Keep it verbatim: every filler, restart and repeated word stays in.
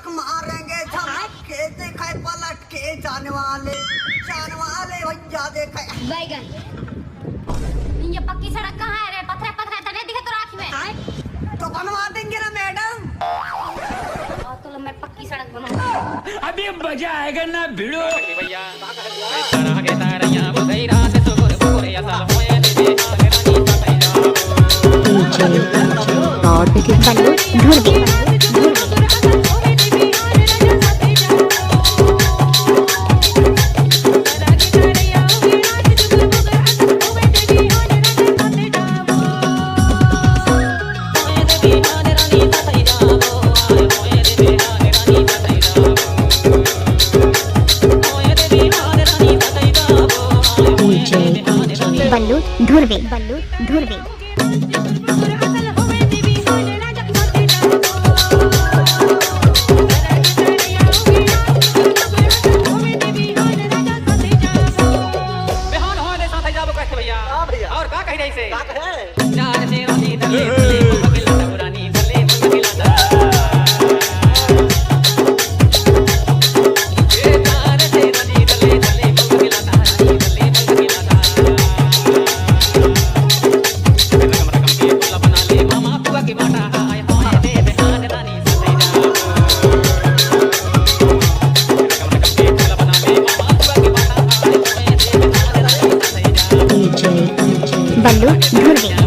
मारेंगे झपट के, देखे पलट के, जाने वाले, जाने वाले भैया देखे। बैगन। ये पक्की सड़क कहाँ है रे? पथरा पथरा तो नहीं दिखे तो राख में। तो बनवा देंगे ना मैडम। और तो मैं पक्की सड़क बनाऊंगा। अभी मजा आएगा ना भिड़ो। भैया। बल्लू ध्रुवे, बल्लू ध्रुवे। बिहान होए दे साथ जाबो कहथे भैया। हाँ भैया। और का कही रही से? का कहे? बल्लू ध्रुवे।